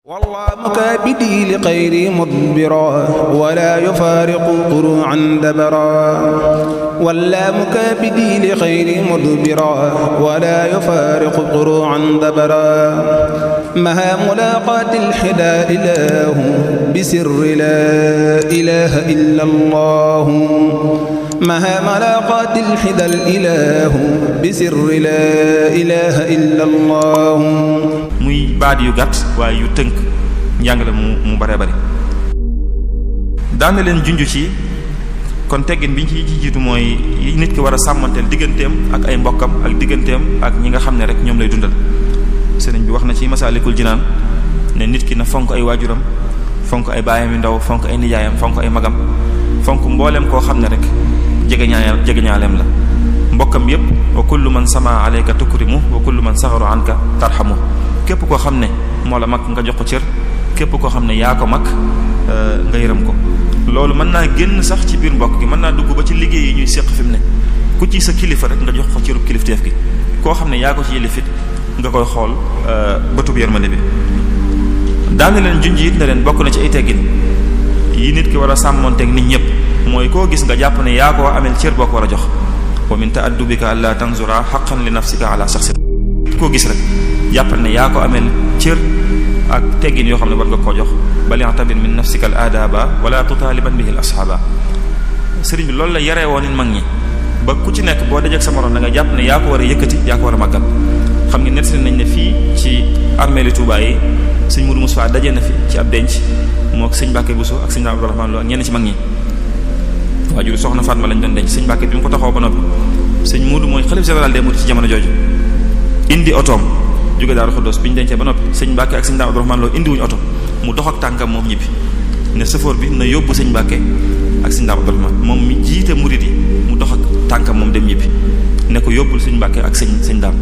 والله مكابدي لغيري مدبرا ولا يفارق قروعا دبرا ولا مكابدي لغيري مدبرا ولا يفارق قروعا دبرا مها ملاقات الحدا إله بسر لا إله إلا الله مها ملاقات الحدا الإله بسر لا إله إلا الله. muy baat yu gàtt waaye yu tënk njàngale mu bare bari daana leen junj ci kon teggin bi ñu ci jiitu mooy yi nit ki war a sàmmanteel digganteem ak ay mbokkam ak digganteem ak ñi nga xam ne rek ñoom lay dundal. sëriñ bi wax na ci Masaalikul Jinaan ne nit ki na fonk ay waajuram fonk ay baayam yu ndaw fonk ay nijaayam fonk ay magam fonk mbooleem koo xam ne rek jegeñaaleem la mbokkam yépp wa kullu man sama alayka tukrimu wa kullu man saxaru anka tarhamu képp koo xam ne moo la mag nga jox ko cër képp koo xam ne yaa ko mag nga yërëm ko. loolu mën naa génn sax ci biir mbokk gi mën naa dugg ba ci liggéey yi ñuy séq fi mu ne ku ci sa kilifa rek nga jox ko cërub kilifteef gi koo xam ne yaa ko ci yëlifit nga koy xool bëtub yërmande bi. daana leen junj it ne leen bokk na ci ay teggin yi nit ki war a sàmmonteeg nit ñëpp mooy koo gis nga jàpp ne yaa ko amel cër boo ko war a jox. wa min ta'addubika alla tanzura haqqan li nafsika ala shakhsin koo gis rek jàppal ne yaa ko amel cër ak teggin yoo xam ne war nga koo jox bal i'tabir min nafsika al adaba wala tutaliban bihi al ashaba. sëriñ bi loolu la yaree woon nit mag ñi ba ku ci nekk boo dajeek sa morom da nga jàpp ne yaa ko war a yëkkati yaa ko war a màggal. xam nga nettali nañ ne fii ci armeeli Touba yi sëñ Moudou Moussa dajee na fi ci ab denc moo ak sëñ Mbàkke Bousso ak sëñ Abdourahmane Lo ak ñenn ci mag ñi waajur soxna Fatma lañ doon denc sëñ Mbàkke bi mu ko taxaw ba noppi sëñ Moudou mooy xalif général des mourides ci jamono jooju indi otoom jóge Daaru Xuddoos bi ñu dencee ba noppi sëñ Mbàkke ak sëñ Abdourahmane Lo indi wuñu oto mu dox ak tànkam moom ñibbi ne sëfoor bi na yóbbu sëñ Mbàkke ak sëñ Abdourahmane moom mi jiite murid yi mu dox ak tànkam moom dem ñibbi ne ko yóbbul sëñ Mbàkke ak sëñ Daam.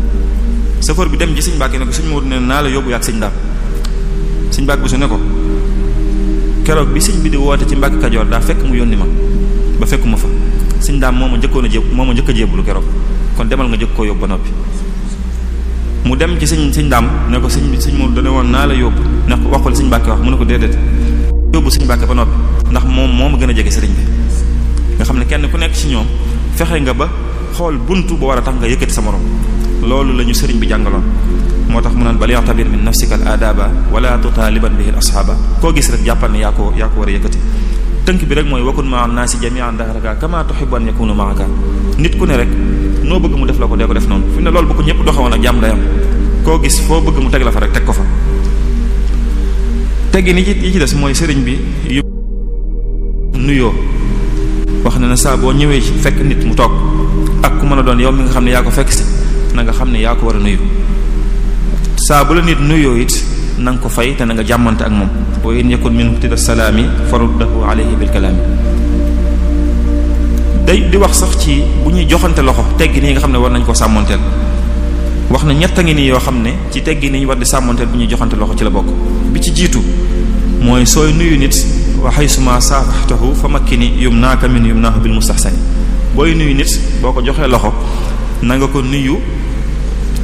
sëfoor bi dem ji sëñ Mbàkke ne ko sëñ Moudou ne naa la yóbbu ak sëñ Daam. sëñ Mbàkke bu su ne ko keroog bi sëñ bi di woote ci Mbàkke Kajoor daa fekk mu yónni ma ba fekkuma fa sëñ Daam moo ma njëkk a jébbalu keroog kon demal nga jëkk koo yóbbu ba noppi. mu dem ci sëñ Daam ne ko sëñ Moudou dana woon naa la yóbbu ne ko wax ko li sëñ Mbàkke wax mu ne ko déedéet yóbbu sëñ Mbàkke ba noppi ndax moom moo ma gën a jege sëriñ bi. nga xam ne kenn ku nekk ci ñoom fexe nga ba xool buntu ba war a tax nga yëkkati sa morom loolu la ñu sëriñ bi jàngaloon. moo tax mu naan bal ya'tabir min nafsika al adaba wala tutaliban bihi al ashaba koo gis rek jàppal ne yaa ko war a yëkkati. tënk bi rek mooy wakun ma'a naasi jami'an dahraka kama tuhibbu an yakunu ma'aka nit ku ne rek noo bëgg mu def la ko dee ko def noonu fi ne loolu bu ko ñëpp doxewoon ak jàmm day am koo gis foo bëgg mu teg la fa rek teg ko fa. teggi ni yi ci des mooy sëriñ bi yu nuyoo wax na ne saa boo ñëwee ci fekk nit mu toog ak ku mën a doon yow mi nga xam ne yaa ko fekk si na nga xam ne yaa ko war a nuyu. saa bu la nit nuyoo it na nga ko fay te na nga jàmmante ak moom wa in yakun minhu tida salaami faruddahu alayhi bil kalaami. day di wax sax ci bu ñuy joxante loxo teggi nii nga xam ne war nañ koo sàmmonteel wax na ñett a ngi nii yoo xam ne ci teggi nii ñu war di sàmmonteel bu ñuy joxante loxo ci la bokk. bi ci jiitu mooy sooy nuyu nit wa haysuma saafaxtahu fa makkini yumnaaka min yumnaahu bil mustahsani booy nuyu nit boo ko joxee loxo na nga ko nuyu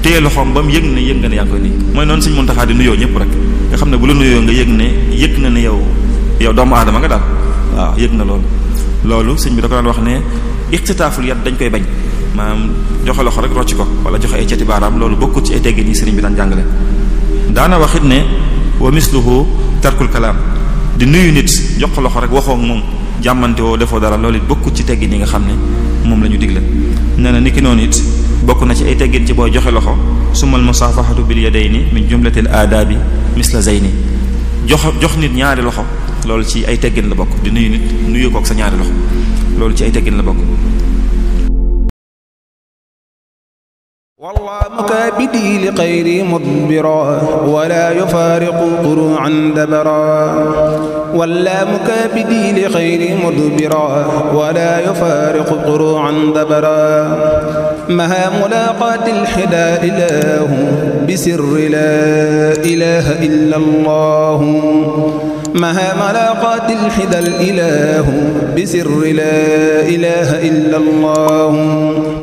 téye loxoom ba mu yëg ne yëg nga ne yaa ngi koy nuyu mooy noonu Sëriñ Muntaxa di nuyoo ñëpp rek nga xam ne bu la nuyoo nga yëg na ne yow doomu aadama nga daal waaw yëg na loolu sëñ bi da ko daan wax ne ixtitaaful yat dañ koy bañ maanaam joxe loxo rek rocc ko wala joxe ay cati baaraam loolu bokkut ci ay teggin yi sëriñ bi daan jàngale. daana waxit ne wa misluhu tarkul kalaam di nuyu nit jox ko loxo rek waxoo ak moom jàmmante woo defoo dara loolu it bokkut ci teggin yi nga xam ne moom la ñu digle. nee na niki noonu it bokk na ci ay teggin ci booy joxe loxo sumal musaafahatu bil yadayni min jumlatil aadaabi misla zayni jox nit ñaari loxo loolu ci ay teggin la bokk di nuyu nit nuyu ko ak sa ñaari loxo loolu ci ay teggin la bokk. والله مكابدي لغيري مدبرا ولا يفارق قروعا دبرا ولا مكابدي لغيري مدبرا ولا يفارق قروعا دبرا مها ملاقات الحدا إله بسر لا إله إلا الله مها ملاقات الحدا الإله بسر لا إله إلا الله.